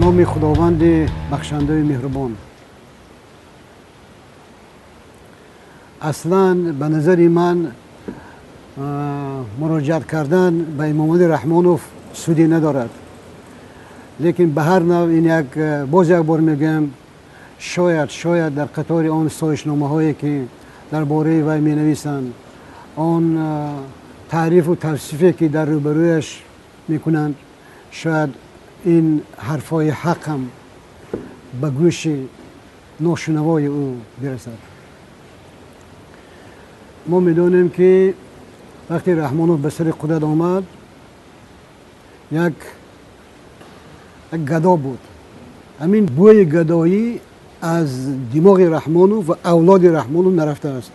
Номи Худованди бахшандаи меҳрубон. Аслан ба назари ман муроҷиат кардан ба Эмомалӣ Раҳмонов суде надорад, лекин ба ҳар нав ин як боз як бор мегӯям, шояд дар қатори он ситоишномаҳое ки дар бораи вай менависанд, он таърифу тавсифе ки дар рӯбарӯяш мекунанд, шояд ин ҳарфҳои ҳақ ҳам ба гӯши ношунавои ӯ бирасад. Мо медонем ки вақте Раҳмонов ба сари қудрат омад, як гадо буд. Ҳамин бӯи гадоӣ аз димоғи Раҳмонов ва авлоди Раҳмонов нарафтааст.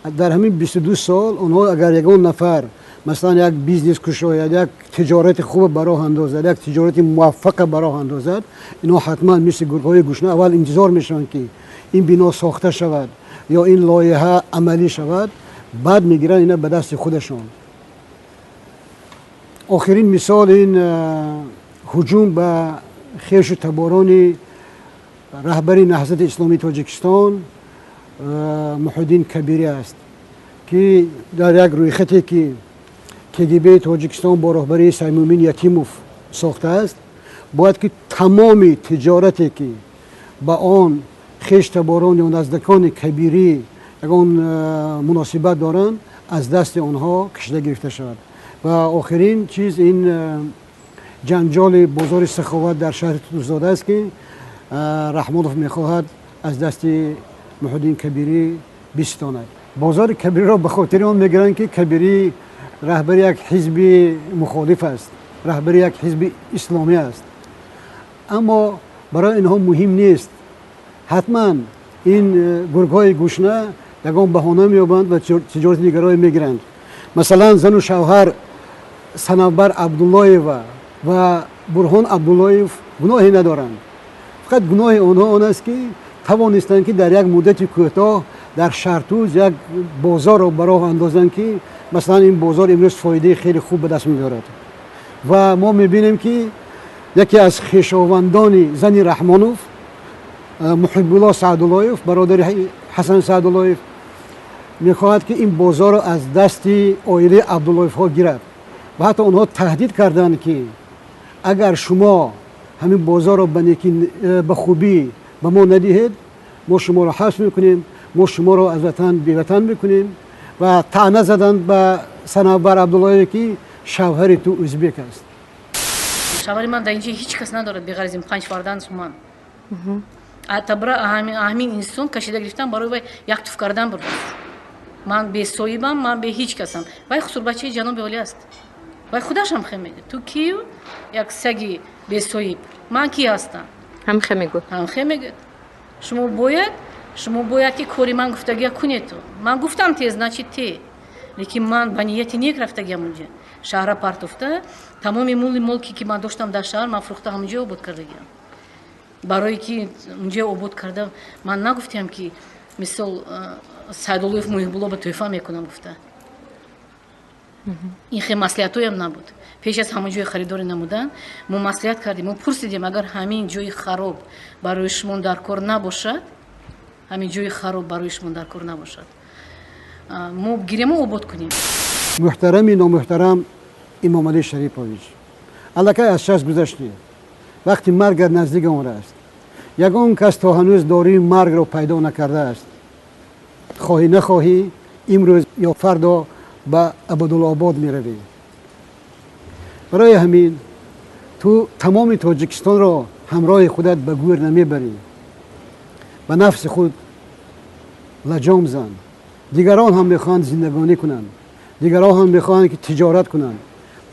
Дар ҳамин 22 сол онҳо агар ягон нафар масалан як бизнес кушояд, як тиҷорати хуб ба роҳ андозад, як тиҷорати муваффақа ба роҳ андозад, инҳо ҳатман мисли гургҳои гушна аввал интизор мешаванд ки ин бино сохта шавад ё ин лоиҳа амалӣ шавад, баъд мегиранд ина ба дасти худашон. Охирин мисол ин ҳуҷум ба хешу таборони раҳбари Наҳзати Исломии Тоҷикистон Муҳиддин Кабирӣ аст, ки дар як рӯйхате ки КГБ Тоҷикистон бо роҳбарии Саймумин Ятимов сохтааст, бояд ки тамоми тиҷорате ки ба он хеш таборон ё наздикони Кабирӣ ягон муносибат доранд, аз дасти онҳо кашида гирифта шавад. Ва охирин чиз ин ҷанҷоли бозори Саховат дар шаҳри Тутузода аст, ки Раҳмонов мехоҳад аз дасти Муҳиддин Кабирӣ бистонад. Бозори Кабириро ба хотири он мегиранд, ки Кабирӣ раҳбари як ҳизби мухолиф аст, раҳбари як ҳизби исломӣ аст. Аммо барои инҳо муҳим нест. Ҳатман ин гургҳои гушна ягон баҳона меёбанд ва тиҷорати дигарро мегиранд. Масалан, зану шавҳар Санавбар Абдуллоева ва Бурҳон Абдуллоев гуноҳе надоранд. Фақат гуноҳи онҳо он аст, ки тавонистанд, ки дар як муддати кӯтоҳ дар Шартуз як бозорро ба роҳ андозанд, ки масалан ин бозор имрӯз фоидаи хеле хуб ба даст меорад. Ва мо мебинем, ки яке аз хешовандони зани Раҳмонов, Муҳибулло Саъдуллоев, бародари Ҳасан Саъдуллоев, мехоҳад, ки ин бозорро аз дасти оилаи Абдуллоевҳо гирад. Ва ҳатто онҳо таҳдид карданд, ки агар шумо ҳамин бозорро ба некӣ, ба хубӣ ба мо надиҳед, мо шуморо ҳабс мекунем, мо шуморо аз ватан беватан мекунем. Ва таъна заданд ба Санавбар Абдуллоев, ки шавҳари ту ӯзбек аст. Шавҳари ман дар инҷа ҳеҷ кас надорад беғайр аз ин панҷ фарзанд ман. Табра ҳамин инсон кашида гирифтан барои вай як туф кардан бурдааст. Ман бесоҳибам, ман бе ҳеҷ касам. Вай хусурбачаи ҷаноби олӣ аст. Вай худаш ҳам хе мегӯяд: ту кию, як саги бесоҳиб, ман ки ҳастам? Ҳам хе мегӯяд. Ҳам хе мегӯяд. Шумо бояд ки кори ман гуфтагия кунед. Ту ман гуфтам те, значит те. Лекин ман ба нияти нек рафтагиам унҷа. Шаҳра партофта, тамоми мули молке ки ман доштам дар шаҳр, ман фурӯхта, ҳамунҷо обод кардагиам. Барое ки унҷо обод карда, ман нагуфтиам, ки мисол Сайдуллоев Муҳибулло ба тӯҳфа мекунам гуфта. Ин хе маслиҳатҳоям набуд. Пеш аз ҳамон ҷои харидорӣ намудан мо маслиҳат кардем, мо пурсидем: агар ҳамин ҷои хароб барои шумо дар кор набошад, ҳамин ҷои хароб барои шумо дар кор набошад, мо гирему обод кунем. Муҳтарами номуҳтарам Имомалӣ Шарипович, аллакай аз 60 гузаштӣ, вақти маргат наздик омадааст. Ягон кас то ҳанӯз дории маргро пайдо накардааст. Хоҳӣ нахоҳӣ, имрӯз ё фардо ба Абадулобод меравӣ. Барои ҳамин ту тамоми Тоҷикистонро ҳамроҳи худат ба гӯр намебарӣ. Ба нафси худ лаҷом зан. Дигарон ҳам мехоҳанд зиндагонӣ кунанд, дигарон ҳам мехоҳанд, ки тиҷорат кунанд,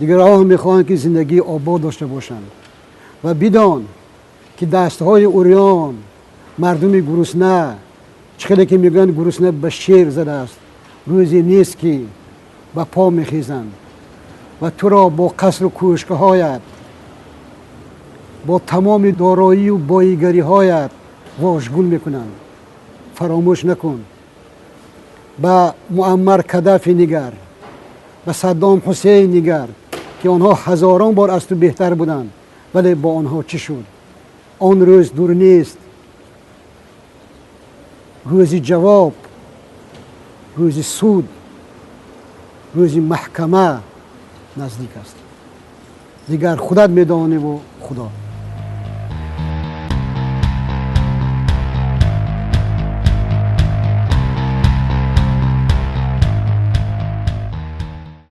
дигарон ҳам мехоҳанд, ки зиндагии обод дошта бошанд. Ва бидон, ки дастҳои урён, мардуми гурусна, чӣ хеле ки мегӯянд, гурусна ба шер задааст, рӯзе нест, ки ба по мехезанд ва туро бо қасру кӯшкаҳоят, бо тамоми дороию боигариҳоят вожгун мекунанд. Фаромӯш накун, ба Муаммар Кадафи нигар, ба Саддом Ҳусейн нигар, ки онҳо ҳазорон бор аз ту беҳтар буданд, вале бо онҳо чӣ шуд? Он рӯз дур нест, рӯзи ҷавоб, рӯзи суд, рӯзи маҳкама наздик аст. Дигар худат медониву Худо.